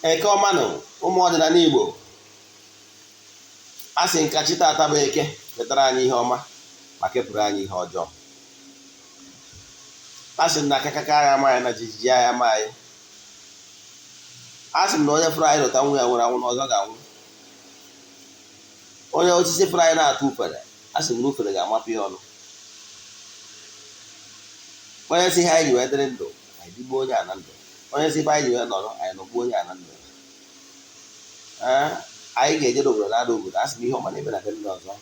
Eke ọmanụ, ụmụ ọdịnala Igbo. A sị nka chi tata bụ Eke wetara anyị ihe ọma ma kepụrụ anyị ihe ọjọọ. A sị na akakaka agha ama anyị na jijiji agha ama anyị. A sị na onye fụrụ anyị lụta nwa ya nwụrụ anwụ na ọzọ ga-anwụ. Onye osisi fụrụ anyị na-atụ ufere, a sị na ufere ga-amapụ ya ọnụ. Onye sị ihe anyị ji wee dịrị ndụ, anyị dịgbuo onye a na ndụ. Onye sị ife anyị ji wee nọrọ, anyị nọgbuo onye a na ndụ. Ee, anyị ga-eje n'obodo na-ada obodo. A sị na ihe ọma na-eme na be ndị ọzọ,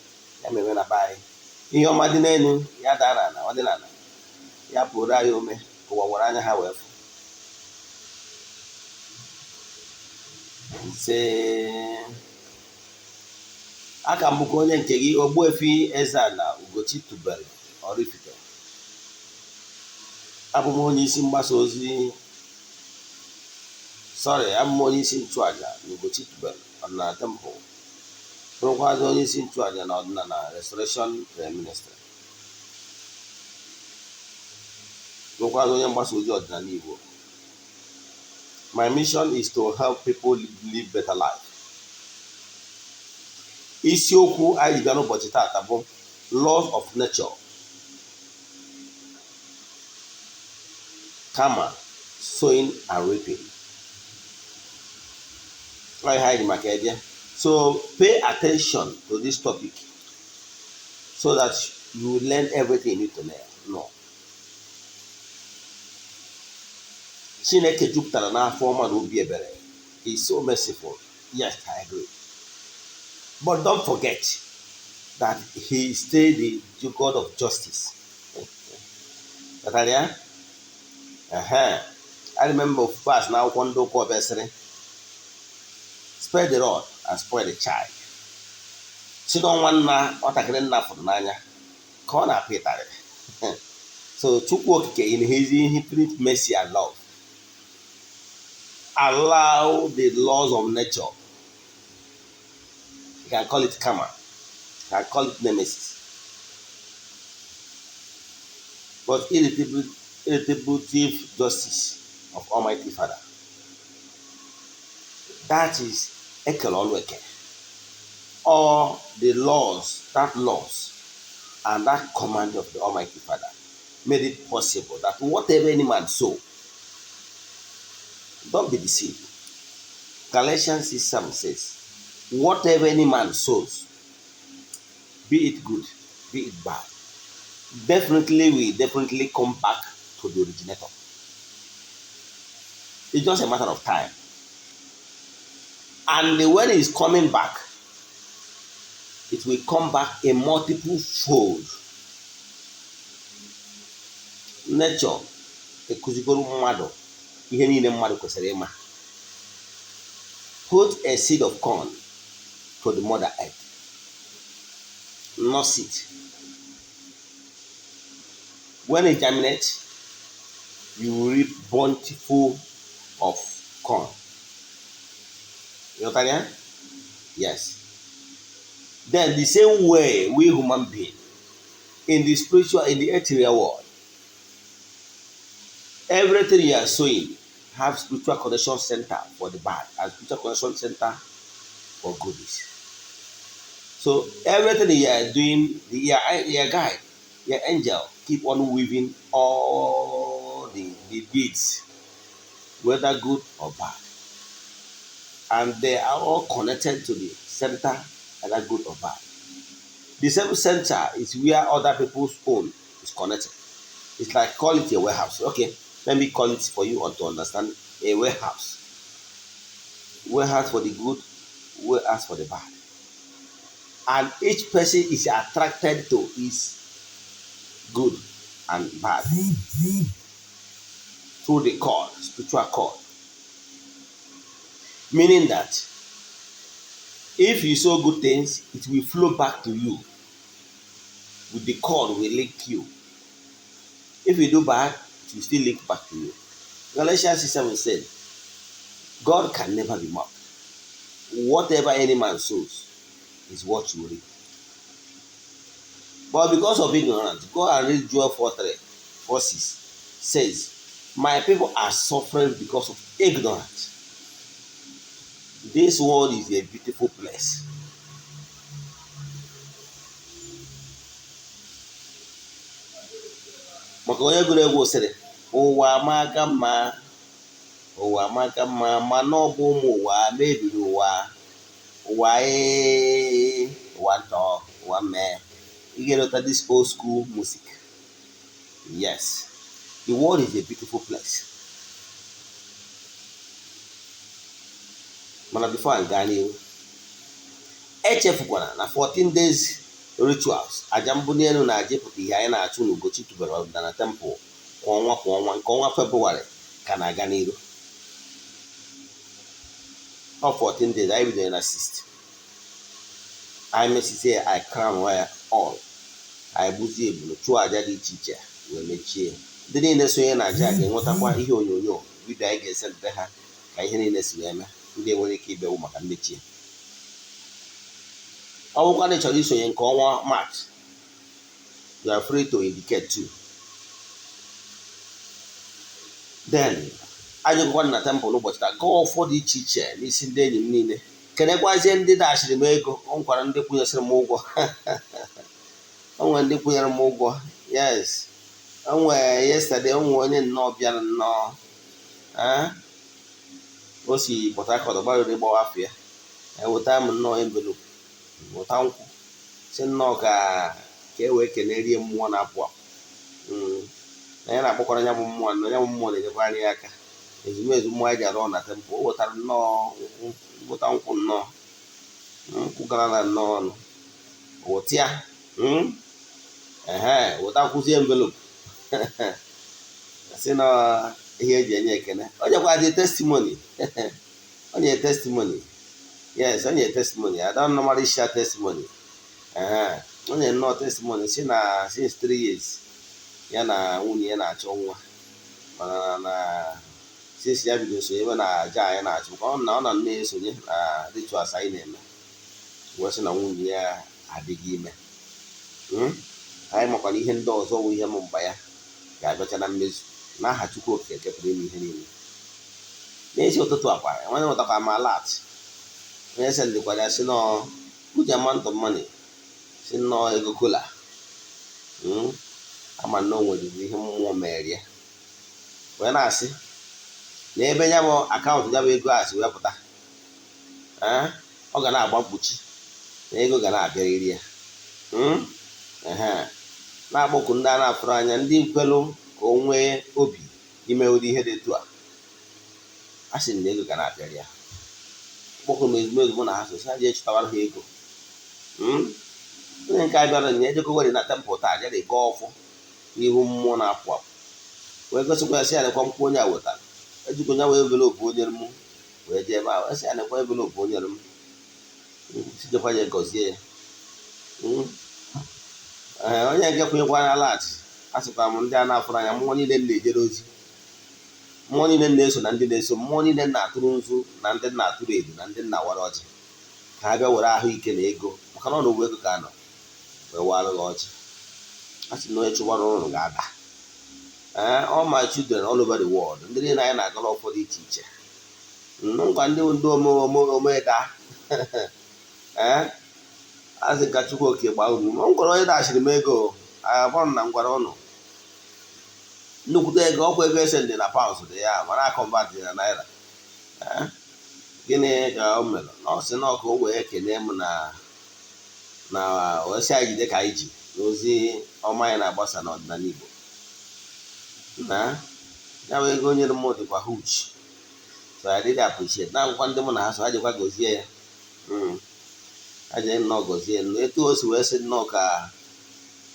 ya meme na be anyị. Ihe ọma dị n'elu ya daa n'ala, ọ dị n'ala ya pụrụ anyị ome ka ụwa were anya ha wee fụ. Ise, aka m bụkwa onye nke gị, Ogbuefi Eze-Ana Ugochi tubelu Oraifite. Abụ m onye isi mgbasa ozi, sorry, abụ m onye isi nchụaja na Ugochi tubelu ọdịnala temple, bụrụkwazị onye isi nchụaja na ọdịnala restoration prayer ministry, bụrụkwazị onye mgbasa ozi ọdịnala Igbo. My mission is to help people live better life. Isiokwu anyị ji bịa n'ụbọchị taata bụ laws of nature, karma, sowing and reaping. Ọ ihe anyị ji maka eje. So pay attention to this topic so that you learn everything you need to learn. No. Chineke jupụtara n'afọ ọma na obi ebere. He is so merciful. Yes, I agree. But don't forget that he is still the God of justice. Ghọtara ya? Ehe. I remember verse na akwụkwọ ndị ụka ọbịa sịrị, spare the rod and spoil the child. Si n'ọnwa nna nwatakịrị nna fụrụ n'anya ka ọ na-apịa ịtarị. So Chukwu Okike in his infinite mercy and love allow the laws of nature. You can call it karma, you can call it nemesis, but irretributive justice of Almighty Father. That is ekele ọlụ eke. All the laws, that laws and that command of the Almighty Father made it possible that whatever any man sow, don't be deceived. Galatians 6:7 says, whatever any man sows, be it good, be it bad, definitely will definitely come back to the originator. It's just a matter of time. And when it's coming back, it will come back in multiple fold. Nature ekuzigoro mmadụ ihe niile mmadụ kwesịrị ịma. Put a seed of corn to the mother earth. Nurse it. When it germinates, you will reap bountiful of corn. Ghọtara ya? Yes. Then the same way we human being in the spiritual, in the ethereal world, everything you are sowing have spiritual connection center for the bad and spiritual connection center for goodies. So everything you are doing, your guide, your angel keep on weaving all the deeds, whether good or bad. And they are all connected to the center, either good or bad. The same center is where other people's own is connected. It's like call it a warehouse. Okay, let me call it for you to understand a warehouse. Warehouse for the good, warehouse for the bad. And each person is attracted to his good and bad through the cord, spiritual cord. Meaning that if you sow good things, it will flow back to you. With the cord will link you. If you do bad, it will still link back to you. Galatians 6:7 said, God can never be mocked. Whatever any man sows is what you reap. But because of ignorance, go and read Joel 4:3, 4:6 says, my people are suffering because of ignorance. This world is a beautiful place. Maka onye gụrụ egwu sịrị, ụwa amaka mma, ụwa amaka mma, mana ọ bụ ụmụ ụwa mebiri ụwa, ụwa ee, ụwa ntọ, ụwa mee. Ị ga-elota this old school music. Yes, the world is a beautiful place. Mana before anyị gaa n'ihu, echefukwana na 14 days rituals, aja mbuli elu na aja ịpụta ihe anyị na-achụ n'Ugochi tubelu ọdịnala temple kwa ọnwa kwa ọnwa, nke ọnwa Febụwarị ka na-aga n'iru. Ọ 14 days anyị bidoro na 6, anyị mesizie, anyị crown ya all, anyị gbuzie ebulu, chụọ aja dị iche iche wee mechie. Ndị niile sonye na aja ga-enwetakwa ihe onyonyo video anyị ga-esendịrị ha ka ihe niile si wee mee. Ndị nwere ike ịbịawu maka mmechie, ọ bụkwa na ị chọrọ isonye nke ọnwa March, you are free to indicate too. Then ajụgokwa na temple ụbọchị taa, gọọ ọfọ dị iche iche n'isi ndị enyi m niile, kenekwazie ndị dachiri m ego. Ọ nkwara ndị kwụnyesịrị m ụgwọ, o nwere ndị kwụnyere m ụgwọ. Yes, o nwere yesterday, o nwere onye nnọọ bịara nnọọ, o si Port Harcourt gbarụrụ ịgbawa afọ ya, eweta m nnọọ envelope, weta nkwụ, si nnọọ ka ka e wee kenerie mmụọ na-apụ apụ na ya na-akpọkwara ya bụ mmụọ, na ya bụ mmụọ na-enyekwara ya aka. Ezumezu mmụọ anyị ji arụ na temple, o wetara nnọọ nkwụ, weta nkwụ nnọọ, nkwụ gara na nnọọ ọnụ, weta ya, ehe, wetakwuzie envelope, si na ihe eji enye ekene. O nyekwazi testimony, o nyere testimony. Yes, o nyere testimony. I don't normally share testimony. Ehe, o nyere nnọọ testimony, si na since 3 years ya na nwunye ya na-achọ nwa, mana na since ya bido sonye ebe na aja anyị na-achụ, ka ọ na na-esonye na rituals anyị na-eme, wee sị na nwunye ya adịghị ime. Anyị makwana ihe ndị ọzọ wụ ihe m mgba ya ga-abịacha na mmezu n'aha Chukwu Okike nke pụrụ ime ihe niile. N'ezi ụtụtụ akwa nwanne nwetakwa m alert, onye sendịkwara ya si nọọ good amount of money, si nnọọ ego kola. Ama na o nwere ihe mmụọ mere ya, wee na-asị na ebe ya bụ account ya bụ ego a si wee pụta, ọ ga na-agba mkpuchi na ego ga na-abịarịrị ya. Na-akpọku ndị a na-afụrụ anya, ndị nkwelu ka o nwee obi ime ụdị ihe dị etu a, a sị na ego ga na-abịarị ya. Kpọkụ m ezumezu mụ na ha so, sị ha jee chụtawara ha ego. Onye nke a bịara na ejekọgori na temple taa, jere gaa ọfọ n'ihu mmụọ na-apụ apụ, wee gosikwa ya, sị ya nekwa nkwụ onye a wetara, ejikwa onye wee envelope onye m wee jee ebe ahụ, sị ya nekwa envelope onye m, sijekwa ya gọzie ya. Ee, onye nke kwenyekwara alert, a sịkwa m ndị a na-afụrụ anya, mmụọ niile m na-ejere ozi, mmụọ niile m na-eso na ndị na-eso, mmụọ niile m na-atụrụ nzu na ndị na-atụrụ edu na ndị na-awara ọjị, ka ha bịa were ahụike na ego, maka na ọ na ego ka a nọ wee warụ gị ọjị. A sị na onye chụwara ụrụ ga-ada. Ee, all my children all over the world, ndị niile anyị na-agara ọfọ dị iche iche, ngwa, ndị omeda, ee, a sị ka Chukwu Oke gbaa unu. M gwara onye dachiri m ego, abụrụ na m gwara ụnụ nnukwute ego, ọkwa ego ese ndị na pounds dị ya, mana a-convert na naira. Gịnị ka o mere? Na ọ sị na ọka o wee kelee m na wee sị anyị jide ka anyị ji n'ozi ọma anyị na-agbasa n'ọdịnala Igbo, na ya bụ ego nyere m dịkwa huge. So I really appreciate na akwụkwọ ndị mụ na ha so, ha jikwa gọzie ya, ha jee nnọọ gọzie nnọọ etu o si wee sị nnọọ ka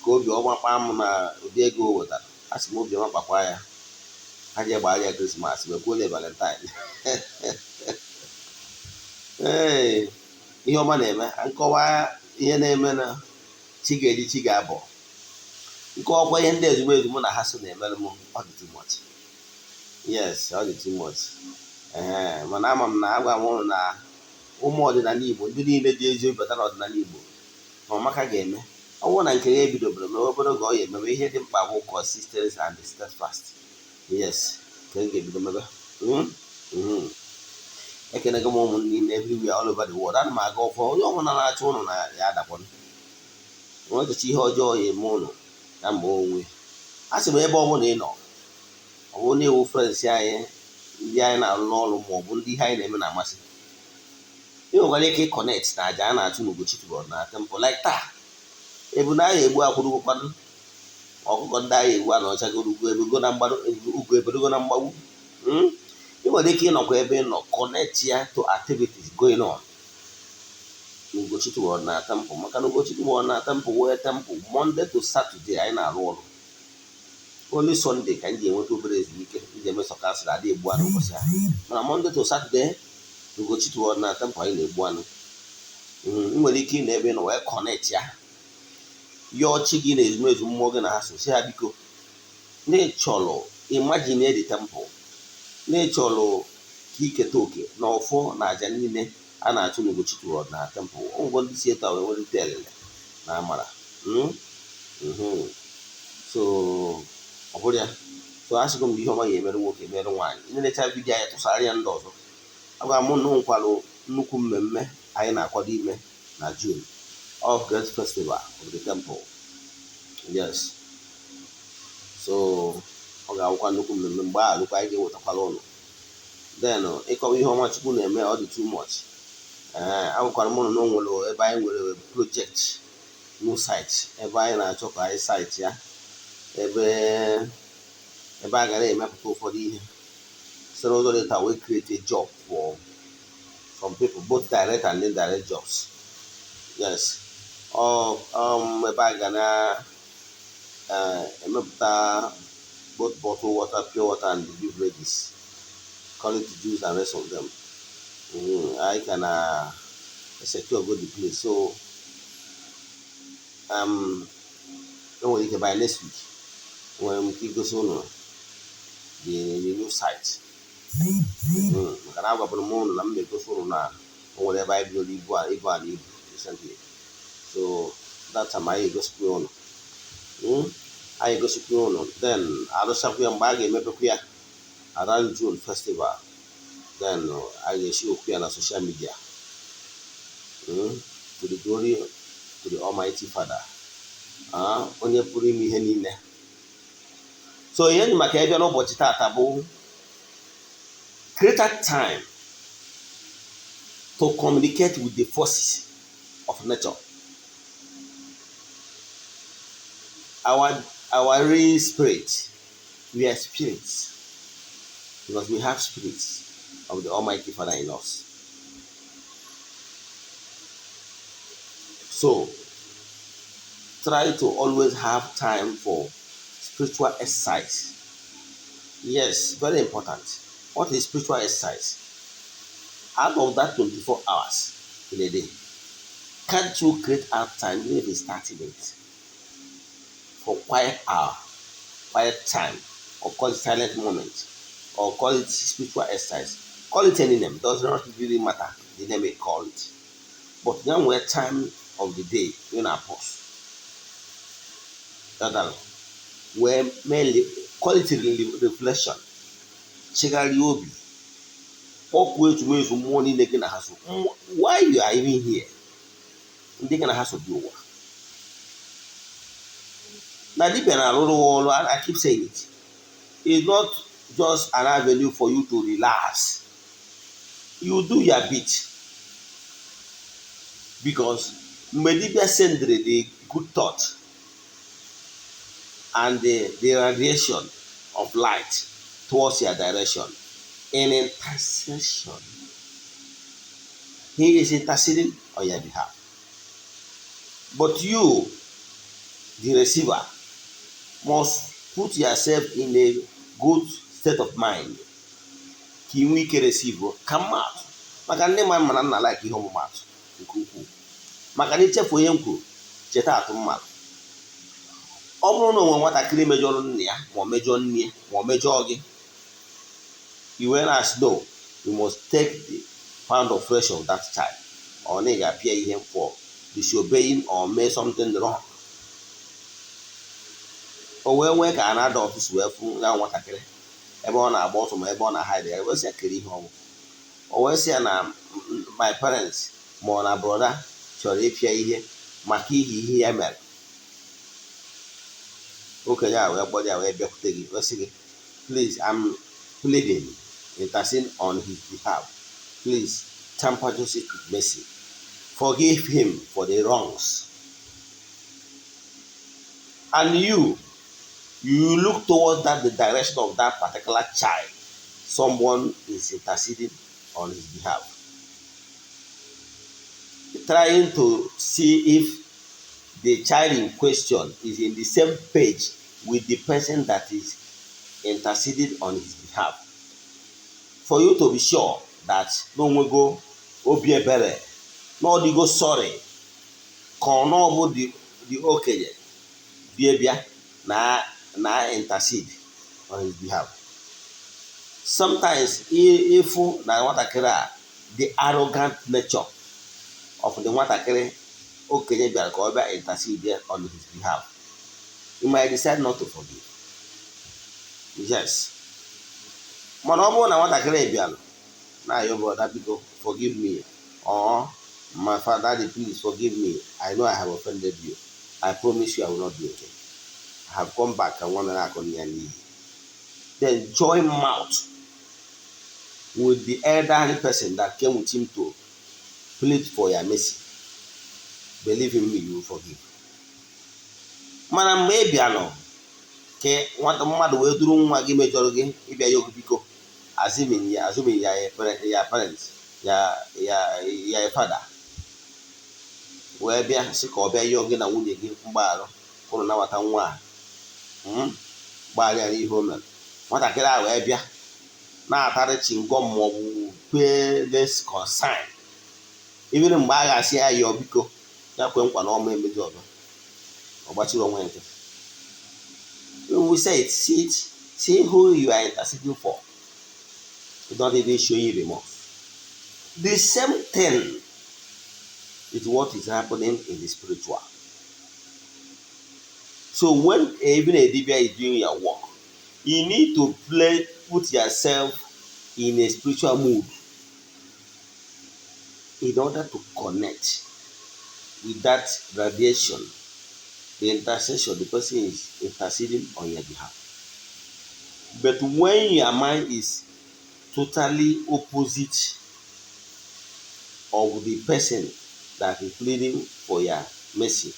obi ọma kpaa m na ụdị ego o wetara. A sị m obi ọma kpakwa ya, ha jee gbara ya Christmas, wee kwuo Valentine. Ee, ihe ọma na-eme nkọwa, ihe na-eme na chi ga-eji chi ga-abọ, nkọwakwa ihe ndị ezumezu mụ na ha so na-emere m. Ọ dị too much. Yes, ọ dị too much. Ee, mana ama m na agwa m ụnụ na ụmụ ọdịnala Igbo, ndị niile ji ezi obi bata n'ọdịnala Igbo, na ọmaka ga-eme. Ọ bụrụ na nke ya ebidobere mere obere oge, ọ ya emebe. Ihe dị mkpa bụ consistency and steadfast. Yes, ka m ga-ebido mebe. Ekenego m ụmụnne m everywhere, all over the world. Ana m aga ọfọ onye ọbụla na-achọ ụnụ na ya adakwanụ nwechacha ihe ọjọọ ya eme ụnụ na mgbe onwe. A sị m, ebe ọbụla ị nọ, ọ bụrụ na iwu friends anyị, ndị anyị na-arụ n'ọrụ, ma ọ bụ ndị ihe anyị na-eme na-amasị, ị nwekwara ike ịconnect na aja a na-achụ n'Ugochi tubelu na temple. Like taa, ebu na agha egbu akwụrụgokwanụ ọkụkọ ndị agha egbu a na ọchagoro ugo ebugo na mgbado, ugo eberugo na mgbagbu. Ị nwere ike ịnọkwa ebe ị nọ connect ya to activities going on n'Ugochi tubelu na temple, maka na Ugochi tubelu na temple wee temple Monday to Saturday anyị na-arụ ọrụ. Only Sunday ka anyị ji enweta obere ezumike iji eme sọ council adị egbu anụ ụbọchị ahụ. Mana Monday to Saturday, Ugochi tubelu na temple, anyị na-egbu anụ. Ị nwere ike ị na ebe ị nọ wee connect ya, yọọ chi gị na ezumezu mmụọ gị na ha so, si ha biko, ndị chọrọ imagine the temple, ndị chọrọ ka iketa oke na ọfọ na aja niile a na-achụ n'Ugochi tubelu na temple. Ụgwọ ndị si etu a wee nwelite elele na amara. So ọ bụrụ ya, so a sịgo m na ihe ọma ya emere nwoke, mere nwaanyị. Ndị na-echa video anyị, tụsara ya ndị ọzọ. Agwa m na nkwalụ nnukwu mmemme anyị na-akwado ime na June of Great Festival of the Temple. Yes, so ọ ga-awụkwa nnukwu mmemme. Mgbe a alụkwa, anyị ga-ewetakwala ụlọ. Then ịkọwa ihe ọma Chukwu na-eme, ọ dị too much. Ee, agwakwara m ụnụ na o nwere ebe anyị nwere project, new site, ebe anyị na-achọ ka anyị site ya, ebe a ga na-emepụta ụfọdụ ihe site n'ụzọ dị taa wee create a job for some people, both direct and indirect jobs. Yes, ọ ebe a ga na-emepụta both bottled water, pure water and beverages, quality juice and rest of them. Anyị ka na secure go the place. So enwere ike by next week nwere m ike igosi ụnụ the new site, maka na agwabụrụ m ụnụ na m na-egosi ụnụ na o nwere ebe anyị bidoro ibu ala ibu recently. So that time anyị egosikwa ụnụ. Anyị egosikwa ụnụ, then arụchakwa ya mgbe a ga-emepekwa ya around June festival. Then anyị ga-esi okwu ya na social media, to the glory to the Almighty Father, onye pụrụ ime ihe niile. So ihe dị maka ịbịa n'ụbọchị taata bụ create time to communicate with the forces of nature, our real spirit. We are spirits because we have spirits of the Almighty Father in us. So try to always have time for spiritual exercise. Yes, very important. What is spiritual exercise? Out of that 24 hours in a day, can't you create out time, even if it's 30 minutes, for quiet hour, quiet time, or call it silent moment, or call it spiritual exercise? Call it any name. Does not really matter the name you call it. But then we're time of the day when I pause. That wee mee quality reflection, chegharịa obi, kpọkuo ezumezu mmụọ niile gị na ha so. Why you are even here, ndị gị na ha so bi ụwa na dibịa na-arụrụ ọrụ. I keep saying it, it's not just an avenue for you to relax. You do your bit, because mgbe dibịa sendịrị the good thought and the radiation of light towards your direction in intercession, he is interceding on your behalf. But you, the receiver, must put yourself in a good state of mind ka ị nwee ike receive. Ka mmadụ, maka ndị ma mana nna like ihe ọmụmatụ nke ukwuu, maka na ichefu onye m kwuru, cheta atụ mmadụ. Ọ bụrụ na onwe nwatakịrị mejọrọ nna ya, ma ọ mejọọ nne ya, ma ọ mejọọ gị, i wee na-asị, "No, you must take the pound of flesh of that child," ọ na ị ga-apịa ihe for disobeying or mee something wrong, o wee nwee ka an adult si wee fụ ya nwatakịrị ebe ọ na-agba ọsọ ma ebe ọ na-hide ya, wee sị ya kere ihe ọgwụ. O wee sị ya na my parents ma ọ na brother chọrọ ịpịa ihe maka ihi ihe ya mere. Okenye a wee kpọrọ ya wee bịakwute gị, wee sị gị, "Please, I'm pleading, intercede on his behalf. Please temper justice with mercy. Forgive him for the wrongs." And you look towards that, the direction of that particular child someone is interceding on his behalf, trying to see if the child in question is in the same page with the person that is interceding on his behalf, for you to be sure that na onwego obi ebere, na ọ dịgo sorry, ka ọ na ọ bụ the okenye bịa bịa na intercede on his behalf. Sometimes ịfụ na nwatakịrị a, the arrogant nature of the nwatakịrị okenye bịara ka ọ bịa intercede on his behalf, you might decide not to forgive. Yes, mana ọ bụrụ na nwatakịrị bịara na-ayọ, "Brother, biko forgive me," or "My father, daddy, please forgive me. I know I have offended you. I promise you I will not do again. I have come back," ka nwa mere akụ ya n'iyi, then join mouth with the elderly person that came with him to plead for your mercy, believe in me, you will forgive. Mana mgbe ị bịanụ ka nwata mmadụ wee duru nwa gị mejọrọ gị ịbịa ya, biko, assuming ya ya parents, ya father wee bịa sị ka ọ bịa yọọ gị na nwunye gị mgbaghara, ụnụ nabata nwa a, gbaghara ya n'ihe o mere. Nwatakịrị a wee bịa na-atarị chewing gum maọbụ pay less concern, even mgbe a ga-asị ya yọọ biko, ya kwe nkwa na ọma emezi ọzọ, ọ gbachiri onwe ya nkịtị. When we say it, see it, see who you are interceding for, without even showing remorse. The same thing is what is happening in the spiritual. So when even a dibia is doing your work, you need to play, put yourself in a spiritual mood in order to connect with that radiation, the intercession, the person is interceding on your behalf. But when your mind is totally opposite of the person that is pleading for your mercy,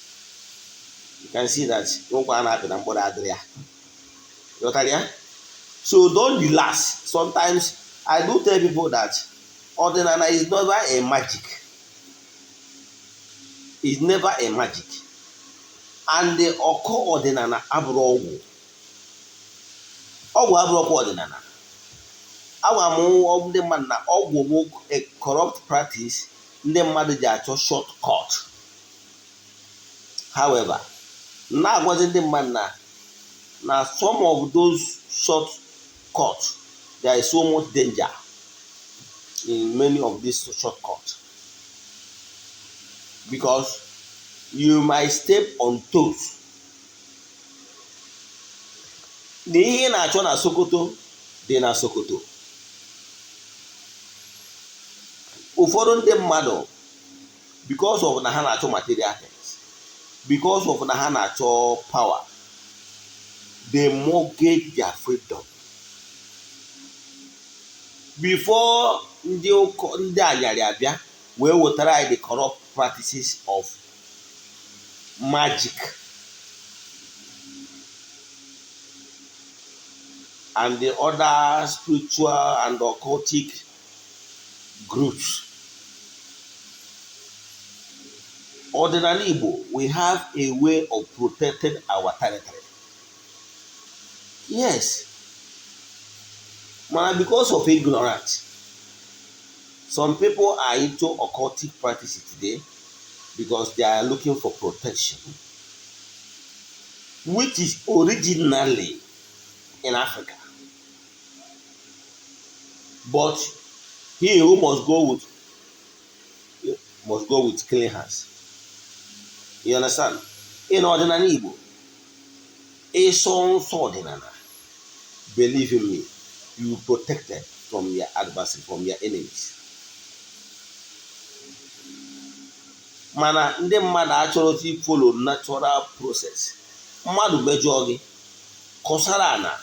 you can see that nkwa a na-apị na mkpụrụ adịrị ya. Ghọtara ya? So don't relax. Sometimes I do tell people that ọdịnala is never a magic. Is never a magic. And the ọkọ ọdịnala abụrụ ọgwụ. Ọgwụ abụrụkwa ọdịnala. Agwa m ndị mmadụ na ọgwụ bụ a corrupt practice ndị mmadụ ji achọ short cut. However, na-agwazi ndị mmadụ na some of those short cut, there is so much danger in many of these shortcuts, because you might step on toes. Na ihe ị na-achọ na Sokoto dị na Sokoto. Ụfọdụ ndị mmadụ, because of na ha na-achọ material things, because of na ha na-achọ power, they mortgage their freedom. Before ndị ụkọ ndị anyarị abịa wee wetara anyị the corrupt practices of magic and the other spiritual and occultic groups. Ọdịnala Igbo, we have a way of protecting our territory. Yes. Mana because of ignorance, some people are into occultic practices today because they are looking for protection, which is originally in Africa. But he who must go with clean hands. You understand? In ọdịnala Igbo, ịsọ nsọ ọdịnala, believe in me, you will protected. from your adversary, from your enemies. Mana ndị mmadụ achọrọ to follow natural process. Mmadụ mejọọ gị, kọsara ana.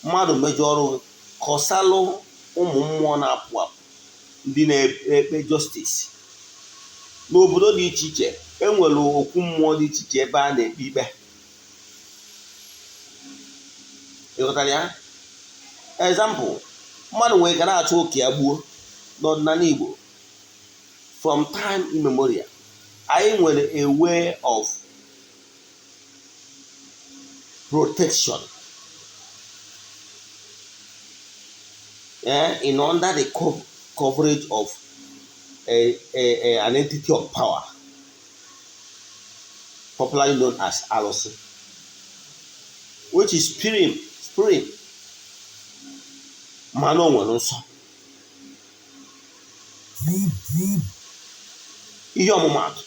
Mmadụ mejọrọ gị, kọsalụ ụmụ mmụọ na-apụ apụ, ndị na-ekpe justice. N'obodo dị iche iche enwere okwu mmụọ dị iche iche ebe a na-ekpe ikpe. Ịghọtara ya? Example, mmadụ nwere ka na-achọ oke ya gbuo. N'ọdịnala Igbo, from time immemorial, anyị nwere a way of protection in under the coverage of an entity of power popularly known as Alụsị, which is spirit, mana o nwere nsọ. Ihe ọmụmaatụ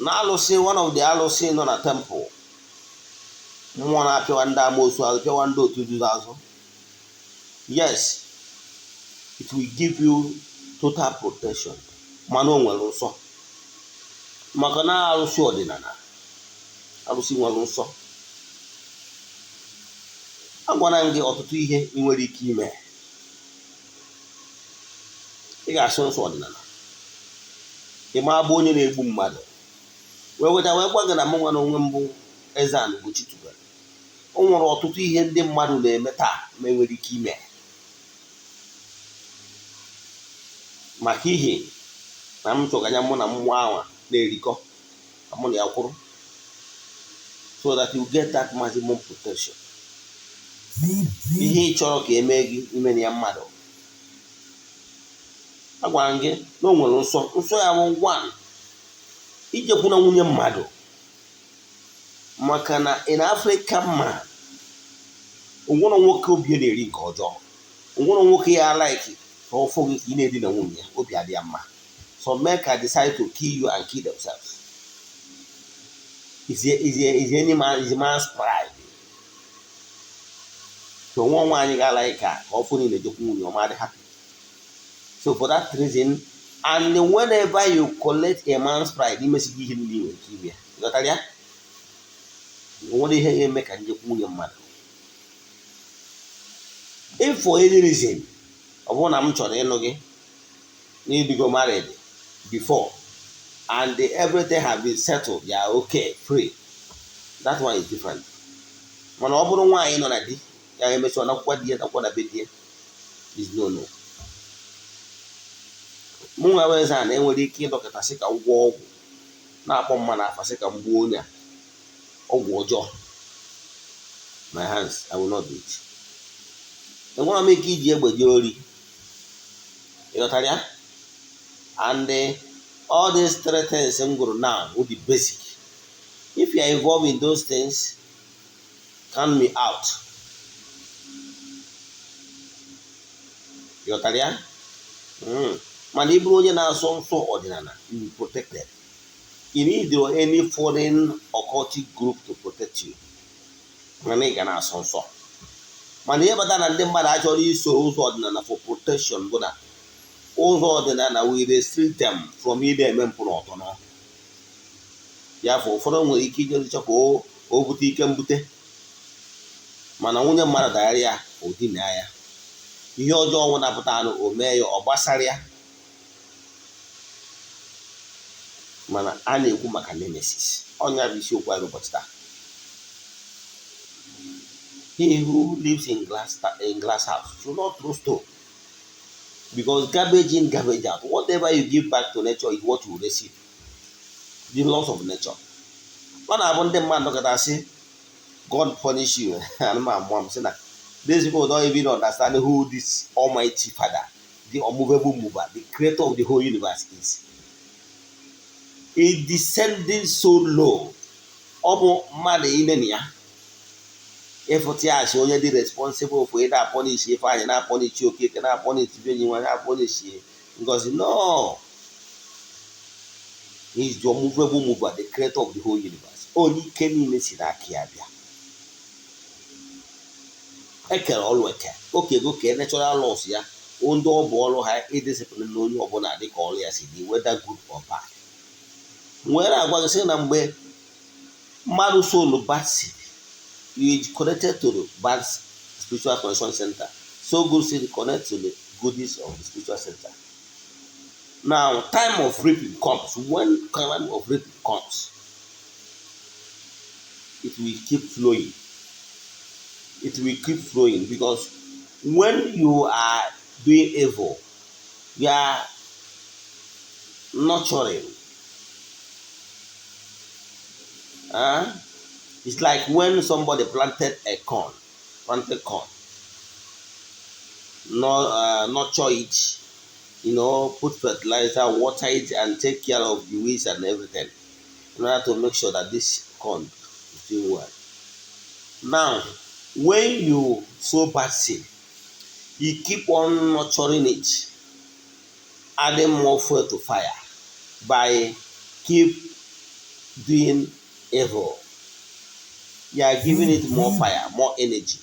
na alụsị, one of the alụsị nọ na temple, mmụọ na-apịawa ndị amoosu azụ, pịawa ndị otu nzuzo azụ. Yes, it will give you total protection, mana o nwere nsọ, maka na alụsị ọdịnala, alụsị nwere nsọ. Agwara m gị ọtụtụ ihe ị nwere ike ime. Ị ga-asụ nsọ ọdịnala, ị ma abụ onye na-egbu mmadụ wee weta wee gwa gị na mụ nwa na onwe mbụ Eze-Ana Ugochi tubelu. O nwere ọtụtụ ihe ndị mmadụ na-eme taa ma enwere ike ime, maka ihe na m chọrọ anya mụ na mmụọ ahụ na-erikọ, ka mụ na ya kwụrụ, so that you get that maximum protection. Ihe ị chọrọ ka emee gị, ime na ya mmadụ. Agwara m gị na o nwere nsọ. Nsọ ya bụ one, ijekwu na nwunye mmadụ, maka na in African man, onwere nwoke obi na-eri nke ọjọọ, onwere nwoke ya like ka ọ fụ gị ka ị na-edina nwunye ya, obi adị ya mma. Some men can decide to kill you and kill themselves. Is any man is a man's pride. So nwa nwaanyị ga-like ka ọ fụ na ị na-ejekwu nwunye ọma dị happy. So for that reason, and whenever you collect a man's pride, imesighị ihe niile nwere ike ime ya. Ghọtara ya? Nwere ihe ga-eme ka njekwu nwunye mmadụ. If for any reason ọ bụrụ na m chọrọ ịnụ gị na ịdịgo married before and everything have been settled, you are okay, free, that one is different. Mana ọ bụrụ nwaanyị nọ na di ya, emesịa nakwụkwa di ya, nakwa na be di ya, is no no. Mụ nwa bụ Eze-Ana enwere ike ịdọkịta sị ka m gwọọ ọgwụ na-akpọ mma na afa, sị ka m gbuo onye a, ọgwụ ọjọọ, my hands, I will not do it. Enwere m ike iji egbe jee ori. Ịghọtara ya? And all these three things m gụrụ now will be basic. If you are involved in those things, count me out. Ịghọtara ya? Mana ị bụrụ onye na-asọ nsọ ọdịnala, you be protected. You need any foreign occultic group to protect you, mana ị ga na-asọ nsọ. Mana ihe kpatara na ndị mmadụ achọrọ iso ụzọ ọdịnala for protection bụ na ụzọ ọdịnala will restrict them from ide eme mpụ na ọtọ. Ya fọ ụfọdụ nwere ike ije chọ ka o bute ike mbute, mana nwunye mmadụ dagharị ya, o dina ya, ihe ọjọọ ọnwụ napụta anụ, o mee ya, ọ gbasara ya. Mana a na-ekwu maka nemesis. Ọnya bụ isiokwu anyị ụbọchị taa. He who lives in glass house should not throw stone, because garbage in, garbage out. Whatever you give back to nature is what you receive, the laws of nature. Ọ na-abụ ndị mmadụ nọkọta sị, "God punish you." Ana m amụọ m sị na these people don't even understand who this almighty father, the unmovable mover, the creator of the whole universe is. He descending so low, ọ bụ mmadụ inene ya ịfụta ya asị onye dị responsible for ịda apunish Ifeanyị, na-apunish Okeke, na-apunish Benyi nwa, na-apunish Ngozi. No, he is the unmovable mover, the creator of the whole universe, onye ike niile si n'aka ya bịa. Ekere ọrụ eke okego kee natural laws ya, ndị ọ bụ ọrụ ha idiscipline na onye ọbụla dịka ọrụ ya si dị, whether good or bad. Nwere agwa gị sị na mgbe mmadụ sow bad seed, you connected to the bad spiritual connection center. So good seed connect to the goodies of the spiritual center. Now time of reaping comes. When time of reaping comes, it will keep flowing. It will keep flowing because when you are doing evil, you are nurturing. It's like when somebody planted a corn, planted corn, not nurture it, put fertilizer, water it, and take care of the weeds and everything in order to make sure that this corn is doing well. Now, when you sow bad seed, you keep on nurturing it, adding more fuel to fire by keep doing evil. You are giving it more fire, more energy.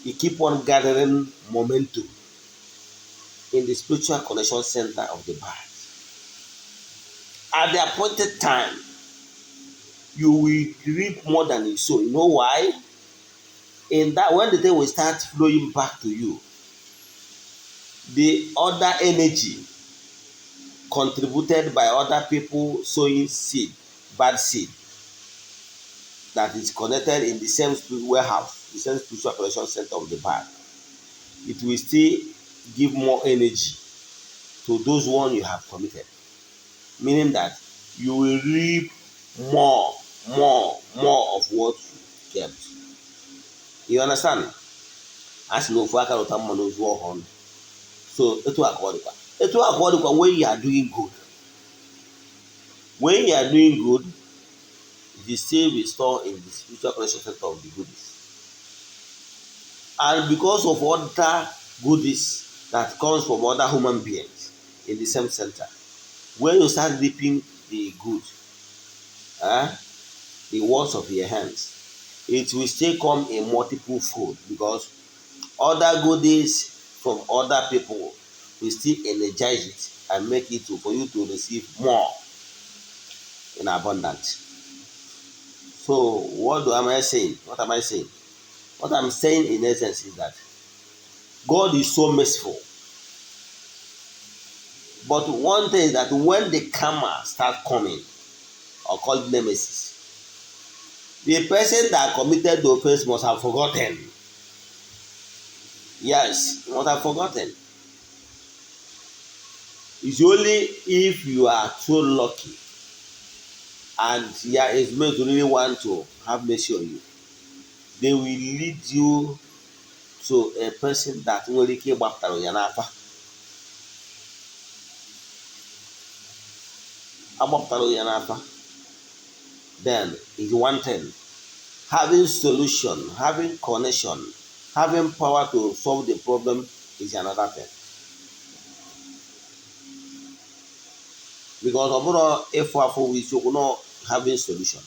You keep on gathering momentum in the spiritual connection center of the bad. At the appointed time, you will reap more than you sow. You know why? In that, when the thing will start flowing back to you, the other energy contributed by other people sowing seed, bad seed, that is connected in the same warehouse, the same spiritual connection center of the bad, it will still give more energy to those one you have committed. Meaning that you will reap more, more, more of what you kept. You understand? A sị na ofu aka rụta mma n'ozu ọhụrụ. So etu a ka ọ dịkwa. Etu a ka ọ dịkwa when you are doing good. When you are doing good, it is still restored in the spiritual connection center of the goodies. And because of other goodies that comes from other human beings in the same center, when you start reaping the good, the works of your hands, it will still come in multiple fold because other goodies from other people will still energize it and make it for you to receive more in abundance. So what do am I saying? What am I saying? What I'm saying in essence is that God is so merciful. But one thing is that when the karma start coming, or called nemesis, the person that committed the offense must have forgotten. Yes, must have forgotten. It's only if you are so lucky and yeah, is meant to really want to have mercy on you, they will lead you to a person that nwere ike ịgbapụtara ya n'afa. Agbapụtara ya n'afa. Then is one thing. Having solution, having connection, having power to solve the problem is another thing. Because ọ bụrụ ịfụ afụ bụ isiokwu, no, having solution.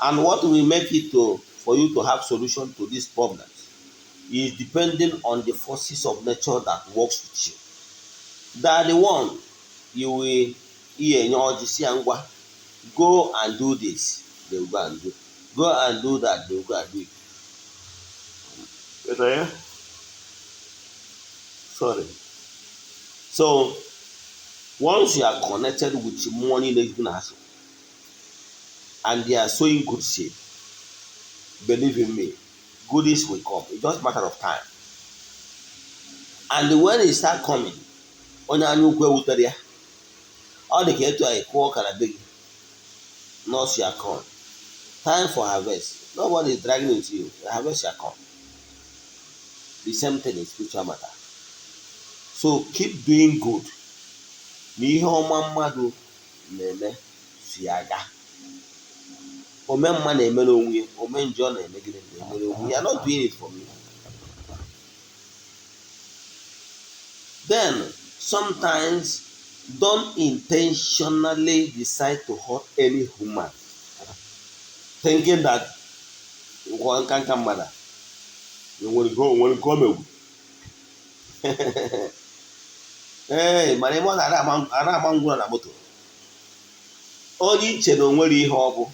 And what will make it to for you to have solution to these problems is depending on the forces of nature that works with you. They are the one you will ihe enye ọjị si ya ngwa, go and do this, they will go and do. Go and do that, they will go and do it. Better, yeah? Sorry. So once you are connected with money na and they are sowing good seed, believe in me, goodies will come. It's just a matter of time. And when it start coming, onye anya ukwu ewutere ya, ọ dị ka etu anyị kụọ ọka na be gị, nurse your corn. Time for harvest. Nobody is dragging into you. Harvest your corn. The same thing in spiritual matter. So keep doing good. Na ihe ọma mmadụ na-eme si aga. Ome mma na-emere onwe ya, ome njọ na-eme gịnị na-emere onwe ya. You are not doing it for me. Then sometimes don't intentionally decide to hurt any human, thinking that nka nka mmadụ. Nwere nke o megwu. Ee, mana ebe ọ na-agba ngwụrọ na moto, onye iche na o nwere ihe ọ bụ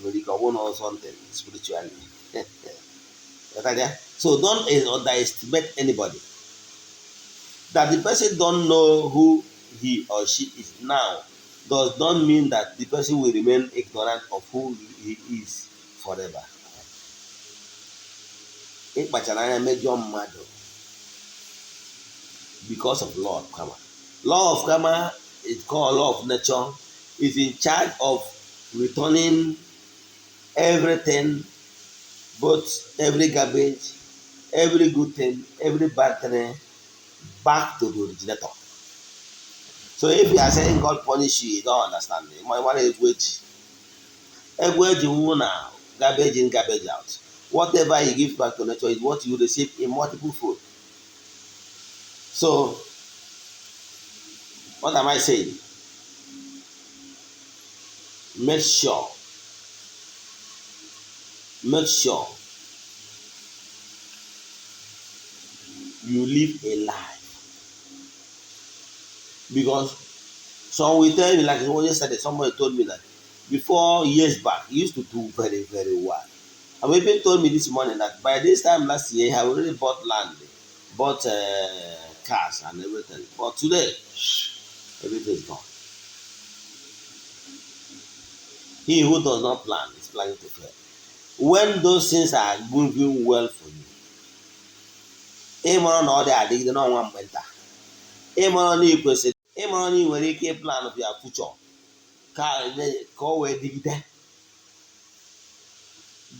nwere ike ọ bụ na ọzọ ntị spiritually. So don't underestimate anybody. That the person don't know who he or she is now does not mean that the person will remain ignorant of who he is forever. Ịkpachara anya mejọ mmadụ because of law of karma. Law of karma is called law of nature, is in charge of returning everything, both every garbage, every good thing, every bad thing, back to the originator. So if you are saying God punish you, you don't understand. Egwu eji wu na garbage in, garbage out. Whatever you give back to nature is what you receive in multiple fold. So what am I saying? Make sure you live a life. Because some will tell me, like yesterday, somebody told me that before years back, he used to do very, very well. And even told me this morning that by this time last year, he had already bought land, bought cars and everything. But today, everything is gone. He who does not plan is planning to fail. When those things are moving well for you, ịmara na ọ dị adịgide n'ọnwa mgbe nta, ịmara na ị kwesịrị, ịmara na ị nwere ike plan for your future ka ọ wee dịgide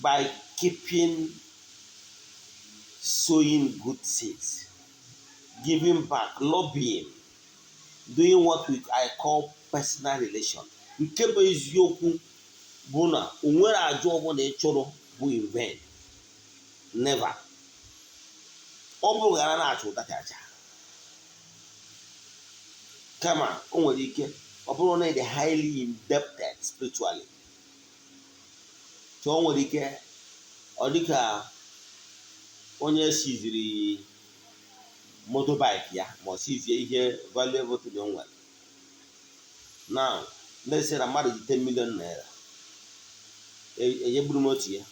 by keeping sowing good seeds, giving back, lobbying, doing what I call personal relation. Nke bụ eziokwu bụ na o nwere aja ọbụla ị chụrụ bụ in vain. Never. Ọ bụrụ ghara na-achụ ụta aja, kama o nwere ike ọ bụrụ na ị dị highly indebted spiritually, so o nwere ike ọ dịka onye siziri motorbike ya ma ọ sizie ihe valuable thing o nwere. Now, let's say na mmadụ ji 10 million naira enyegburu moto ya,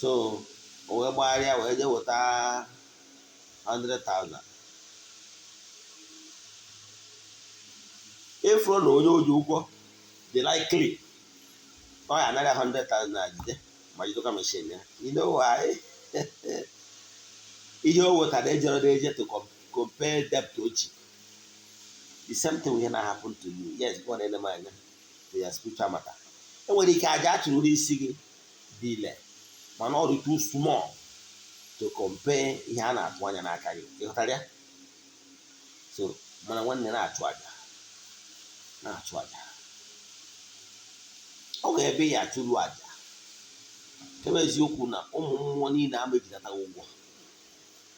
so o wee gbagharịa wee jee weta 100,000. Ịfụrụ na onye o ji ụgwọ dị likely ọ ya anara 100,000 na jide ma jidekwa machine ya. You know why? Ihe o wetara ejere eje to compare debt o ji. The same thing will not happen to you. Yes, go na-ele m anya to your spiritual matter. Enwere ike aja achụrụ n'isi gị dị ile, mana ọ dị too small to compare ihe a na-atụ anya n'aka gị. Ịghọtara ya? So mana nwanne, na-achụ aja, na-achụ aja, ọ ga-ebe ya achụrụ aja. Ebe eziokwu na ụmụ mmụọ niile ama ejidataghị ụgwọ.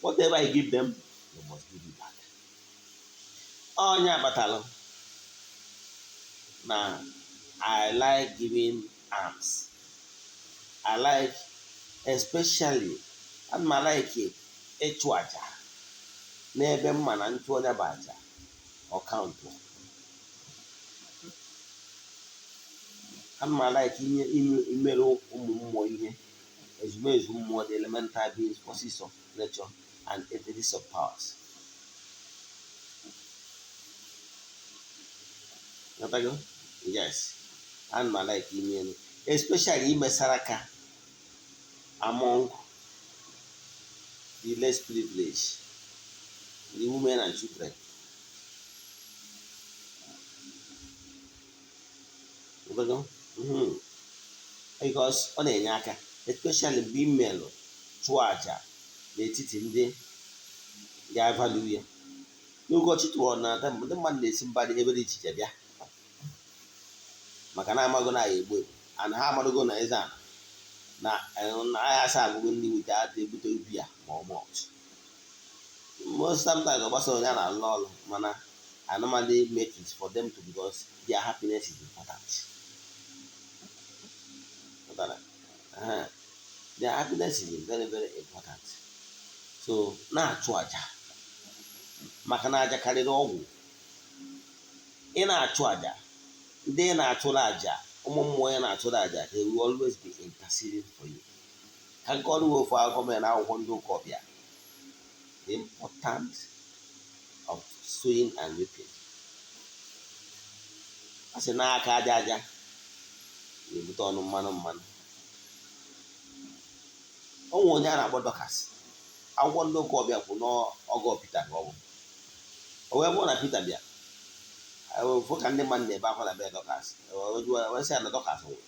Whatever you give them, they must give you back. Onye akpatalụ na I like giving alms. I like, especially ana m like ịchụ aja n'ebe mma na nchụ onye bụ aja ọkaụntụ. Ana m like inye imere ụmụ mmụọ ihe, ezumezu mmụọ, the elemental beings, forces of nature and entities of powers. Ghọtago? Yes, ana m like ime, especially imesara aka among the less privileged, the women and children. Ghọtago? Because ọ na-enye aka, especially mgbe imelụ chụọ aja n'etiti ndị ga-avalue ya. N'ụbọchị tụọ na ndị mmadụ na-esi mba dị ebe dị iche iche bịa, maka na amago na ya egbu egbu, and ha amadogo na eze ana na agha asa agụgụ ndị wute ata ebute ubi ya ma ọ malt. Most sometimes ọ gbasara onye a na-alụ ọrụ, mana I normally make it for them to, because their happiness is important. Their happiness is very, very important. So na-achụ àjà, maka na àjà karịrị ọgwụ. Ị na-achụ àjà, ndị ị na-achụrụ àjà, ụmụ mmụọ ị na-achụrụ àjà, they will always be interceding for you. Ka nke ọrụ ofu akụkọ mere na akwụkwọ ndị ụka ọbịa, the importance of sowing and reaping. A sị n'aka aja aja na-ebute ọnụ mmanụ mmanụ. O nwere onye a na-akpọ Dorcas. Akwụkwọ ndị ụka ọbịa kwụ n'ọgọ Pita ka ọ bụ. O wee bụrụ na Pita bịa fụ ka ndị mmadụ na-ebe akwa na be Dorcas, wee sị ya na Dorcas nwụrụ.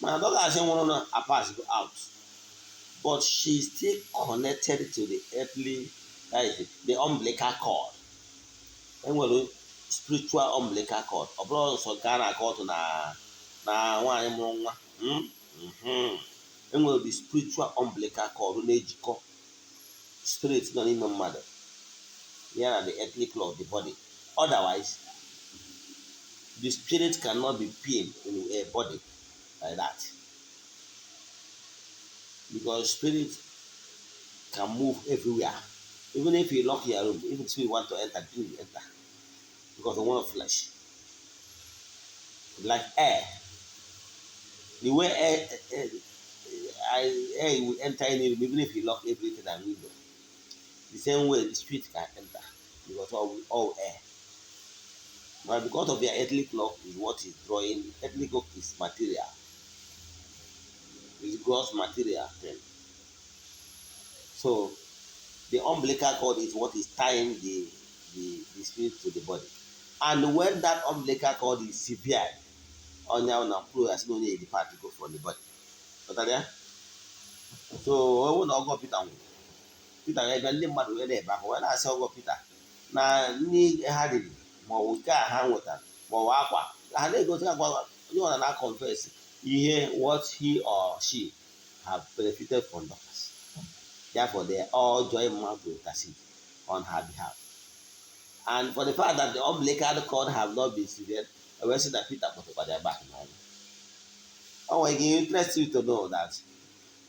Mana Dorcas nwụrụ na a pass go out, but she is still connected to the earthly, that is the umbilical cord. Enwere spiritual umbilical cord. Ọ bụrụ nsọ nke a na-akọ ọtụ na nwaanyị mụrụ nwa. Enwere the spiritual umbilical cord na-ejikọ spirit nọ n'ime mmadụ ya na the earthly cloth of the body. Otherwise, the spirit cannot be pinned in a body like that, because spirit can move everywhere. Even if you lock your room, if spirit want to enter, it will enter, because of one of flesh, like air. The way air will enter any room even if you lock everything and window, the same way the spirit can enter, because all air. But because of their earthly cloak is what is drawing. Earthly cloak is material, is gross material thing. So the umbilical cord is what is tying the spirit to the body. And when that umbilical cord is severed, onye ahụ na mkpụrụ ya sị na onye depart go from the body. Ghọtara ya? So ọ bụrụ na ọgọ Pita nwụrụ, Pita wee bịa, ndị mmadụ wee na-ebe akwa, wee na-asị ọgọ Pita na nri ha riri, ma ọ bụ nke a ha nwetara, ma ọ bụ akwa ha na-egosi akwa. Onye ọra na confess ihe what he or she have benefited from Dorcas. Therefore, they all join mouth to intercede on her behalf. And for the fact that the umbilical cord have not been severed, wee sị na Peter kpọtụkwara ya back n'ọnwụ. O nwere ike interest you to know that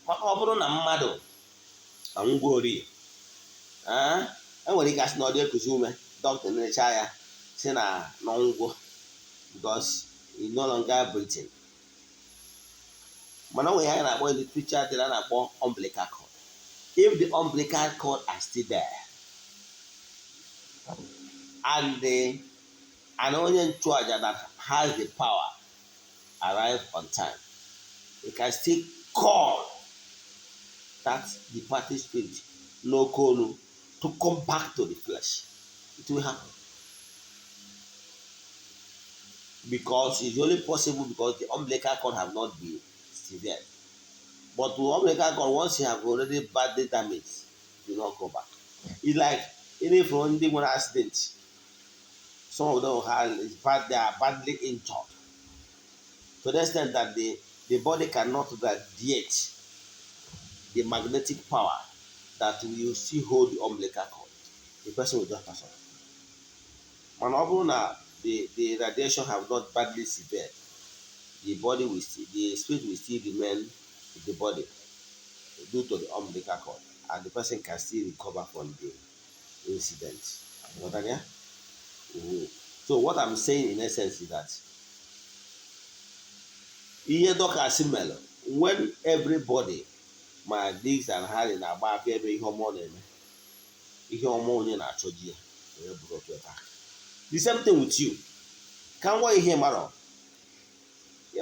maka ọ bụrụ na mmadụ anwụgori, enwere ike asị na ọ dị ekuzi ume, dọkịta na-echa ya si na n'ọngwụ because he no longer breathing. Mana o nwere ihe anyị na-akpọ in the spiritual thing a na-akpọ umbilical cord. If the umbilical cord are still there and onye nchụaja that has the power arrive on time, he can still call that departed spirit n'oke olu to come back to the flesh. It will happen because it's only possible because the umbilical cord have not been severed. But the umbilical cord, once you have already badly damaged, will not go back. It's like even for ndị nwere accident, some of them have is bad, they are badly injured to the extent that the body cannot radiate the magnetic power that will still hold the umbilical cord. The person will just pass on. Mana ọ bụrụ na the radiation have not badly severed, the body will still, the spirit will still remain with the body due to the umbilical cord, and the person can still recover from the incident. Ghọtara ya? So what I'm saying in essence is that ihe Dorcas mere, when everybody, ma Dick and Harry, na-agba aka ebe ihe ọma ọ na-eme, ihe ọma onye na-achọ ji ya wee bụrụ otu ebe. The same thing with you. Ka ngwa ihe mara,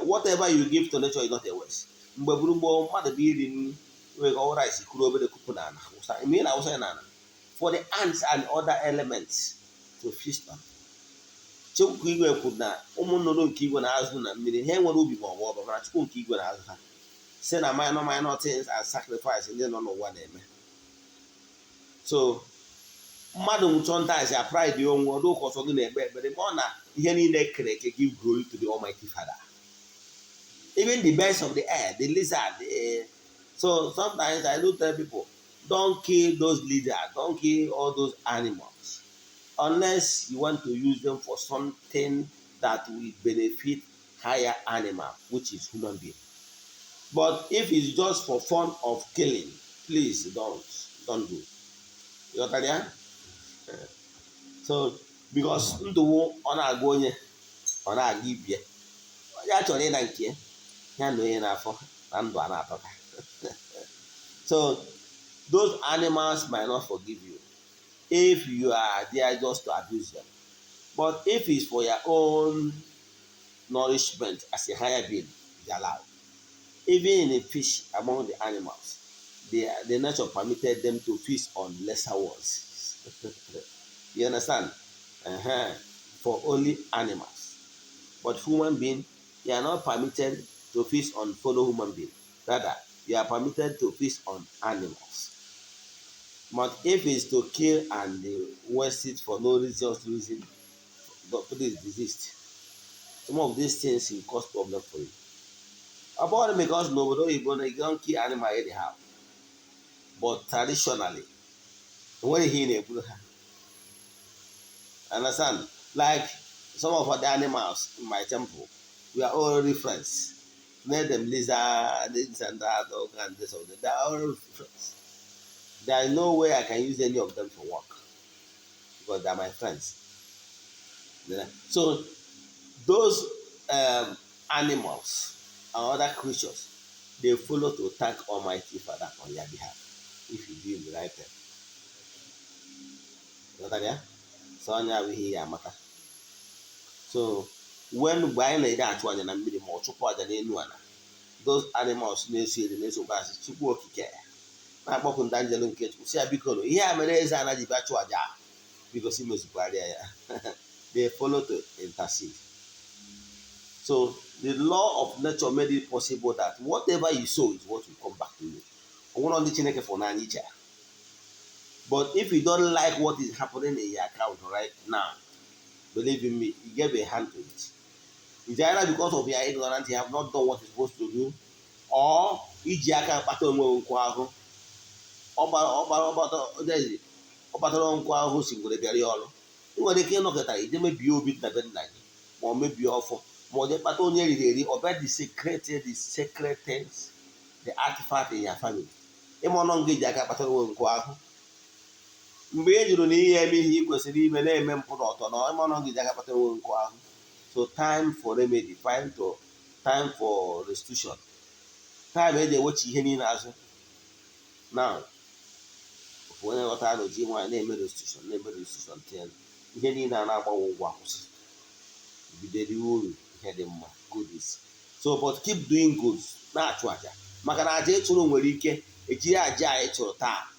whatever you give to nature is not a waste. Mgbe buru gboo, mmadụ bụ iri nri nwere ọwụ rice kuru obere kupu n'ala wụsa, ime ị na-awụsa ya n'ala for the ants and other elements to feast on. Chukwu igwe kwuru na ụmụ nnụnụ nke igwe na-azụ na mmiri, ha enwere ubi ma ọ bụ ọba, mana Chukwu nke igwe na-azụ ha. Si na minor minor things and sacrifice ndị nọ n'ụwa na-eme. So mmadụ sometimes ya pride onwe ọdụ ụka ọsọ gị na-ekpe ekpere, ma ọ na ihe niile kere eke give glory to the Almighty Father, even the birds of the air, the lizard. So sometimes I do tell people, don't kill those lizards, don't kill all those animals unless you want to use them for something that will benefit higher animal, which is human being. But if it's just for fun of killing, please don't do. Ịghọtara ya? So because ndụwụ, ọ na-agụ onye, ọ na-aga ibie, onye a chọrọ ịna nke ya, ya na onye n'afọ na ndụ a na-atọka. So those animals might not forgive you if you are there just to abuse them, but if it's for your own nourishment as a higher being, it's allowed. Even in a fish among the animals, the nature permitted them to feast on lesser ones. You understand? For only animals. But human being, you are not permitted to feast on fellow human being. Rather, you are permitted to feast on animals. But if it's to kill and waste it for no religious reason, but please desist. Some of these things will cause problem for you. Ọ bụghị because n'obodo oyibo na you don't kill animal anyhow. But traditionally, enweghị ihe ị na-egburu ha. Understand? Like some of the animals in my temple, we are already friends. Let them lizard, this and that, dog, and this of them. They are already friends. There is no way I can use any of them for work because they are my friends. Yeah. So those animals and other creatures, they follow to thank Almighty Father on your behalf if you do the right thing. Ghọtara ya? So onye abụ ihe ya amata. So when mgbe anyị na-ede achụ aja na mmiri ma ọ chụpụ aja n'elu ala, those animals na-eso eri na-esokwa asị Chukwu Okike, na-akpọkụ ndị anjelu nke Chukwu, si ya biko nụ, ihe a mere eze anaghị bịa chụọ aja, biko si mezukwarịa ya. They follow to intercede. So the law of nature made it possible that whatever you sow is what will come back to you. O nwere ndị Chineke fụrụ n'anya iche. But if you don't like what is happening in your account right now, believe in me, you gave a hand to it. It's either because of your ignorance, you have not done what you're supposed to do, or iji aka kpata onwe nkụ ahụ. Ọ kpatara nkụ ahụ si ngwere bịara ya ọrụ. Ị nwere ike ịnọkọta ije mebie obi nna be nna gị, ma ọ mebie ọfọ, ma ọ dị kpata onye riri eri, ọ bịa desecrate the sacred things, the artifact in your family. Ịma ọnụ nga iji aka kpatara onwe nkụ ahụ. Mgbe e jụrụ na ihe eme ihe ị kwesịrị ime na-eme mpụ na ọtọ na ịma ọnụ nga iji aka kpatara onwe nkụ ahụ. So time for remedy, time for restitution, time eji ewechi ihe niile azụ. Now, ofu onye ghọtara na oji nwaanyị na-eme restitution, na-eme restitution till ihe niile a na-agbanwe ụgwọ akwụsị, bido riwe uru ihe dị mma, goodies. So but keep doing good, na-achụ aja, maka na aja ịchụrụ nwere ike ejiri aja a ịchụrụ taa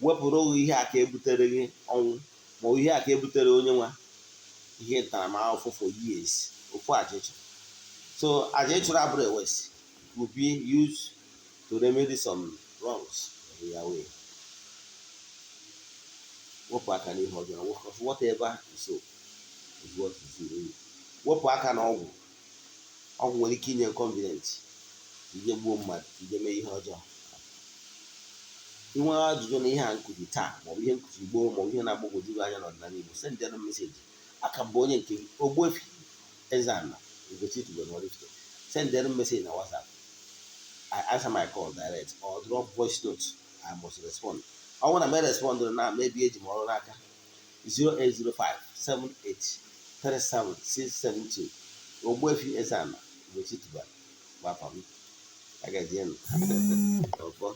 wepụrụ gị ihe a ka ebutere gị ọnwụ, ma ọ bụ ihe a ka ebutere onye nwa ihe ntaramahụhụ for years. Ofu aja ịchụrụ. So aja ịchụrụ abụrụ a waste, will be used to remedy some wrongs in your way. Wepụ aka n'ihe ọjọọ, because whatever you sow is what you reap. Wepụ aka na ọgwụ. Ọgwụ nwere ike inye confidence ije gbuo mmadụ, ije mee ihe ọjọọ. Inwe ajụjụ na ihe a nkụzi taa, maọbụ ihe nkụzi gboo, maọbụ ihe na-agbagwoju gị anya n'ọdịnala Igbo, send m message. Aka bụ onye nke gị, Ogbuefi Eze-Ana Ugochi tubelu Oraifite. Send m message na WhatsApp. I answer my call direct or drop voice note. I must respond. Ọ bụrụ na m respond na maybe eji m ọrụ n'aka. 0805 78 37 672. Ogbuefi Eze-Ana Ugochi tubelu bụ afa m. Agazienụ ọfọ.